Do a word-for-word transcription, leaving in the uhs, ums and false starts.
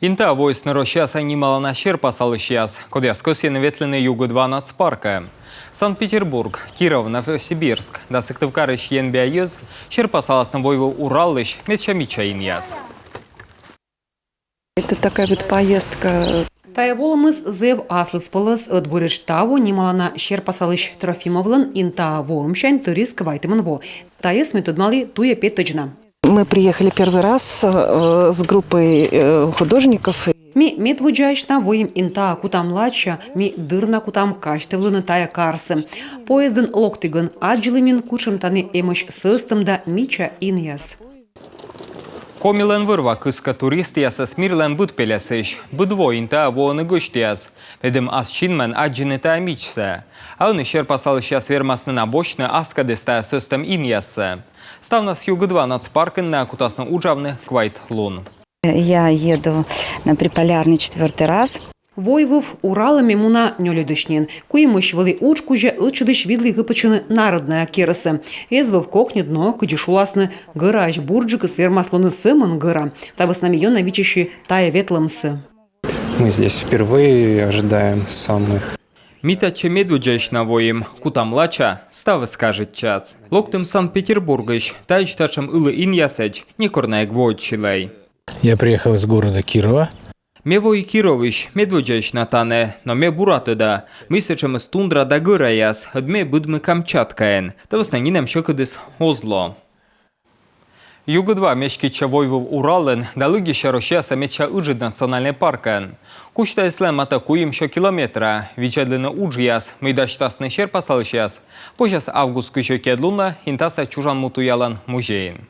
Интаа воисны Россияса нималана серпасалысьяс, кодъяс кӧсйӧны ветлыны Югыдваа нацпаркӧ. Санкт-Петербург, Киров, Новосибирск да Сыктывкарысь енбиа йӧз серпасаласны Войвыв Уралысь медся мича инъяс. Это такая вот поездка. Тайӧ волӧмыс зэв аслыспӧлӧс, ӧд буретш таво нималана серпасалысь Трофимовлӧн Интаа воӧмсянь тырис квайтымын во. Тайӧс ме тӧдмалі туйӧ петӧдз на. Мы приехали первый раз э, с группой э, художников. Ми медводдзаысь на воим Интаа кутам лача, ми дыр на кутам казьтывлыны тайӧ карсӧ. Поездын локтігӧн аддзылім нин, кутшӧм тані эмӧсь сӧстӧм да мича инъяс. Комилӧн вӧр-ва кыскӧ туристъясӧс мирлӧн быд пельӧсысь. Быд во Интаа воӧны гӧсьтъяс, медым ас синмӧн аддзыны тайӧ мичсӧ. А ӧні серпасалысьяс вермасны на босьтны аскӧдыс тайӧ сӧстӧм инъяссӧ. Ставнас Югыдваа нацпаркын найӧ кутасны уджавны квайт лун. Я еду на Приполярный четвёртый раз. Войвыв Уралӧ ме муна нёльӧдысь нин. Куимысь вӧлі удж кузя, ӧтчыдысь видлі кыпӧдчыны Народнӧя керӧсӧ. Эз вӧв кокньыд, но, кыдзи шуласны, гӧраысь бурджыкыс вермас лоны сӧмын гӧра. Та вӧсна ме ёна виччыси тайӧ ветлӧмсӧ. Мы здесь впервые и ожидаем самых. Ми татчӧ медводдзаысь на воим, кутам лача, ставыс кажитчас. Локтім Санкт-Петербургысь, таысь татшӧм ылі инъясӧдз некор на эг воӧдчылӧй. Я приехал из города Кирова. Ме вои Кировысь, медводдзаысь на тані, но ме бура тӧда, мый сэтшӧмыс тундра да гӧраяс, ӧд ме быдмі Камчаткаын. Та вӧсна нинӧм сьӧкыдыс оз ло. Югыдваа меститчӧ Войвыв Уралын да лыддьыссьӧ Россияса медся ыджыд национальнӧй паркӧн. Кузь тайӧ слӧн матӧ куимсё километра. Видзӧдлыны уджъяс, мый дасьтасны серпасалысьяс, позяс август кызь ӧтиӧд лунӧ Интаса чужан му туялан музейын.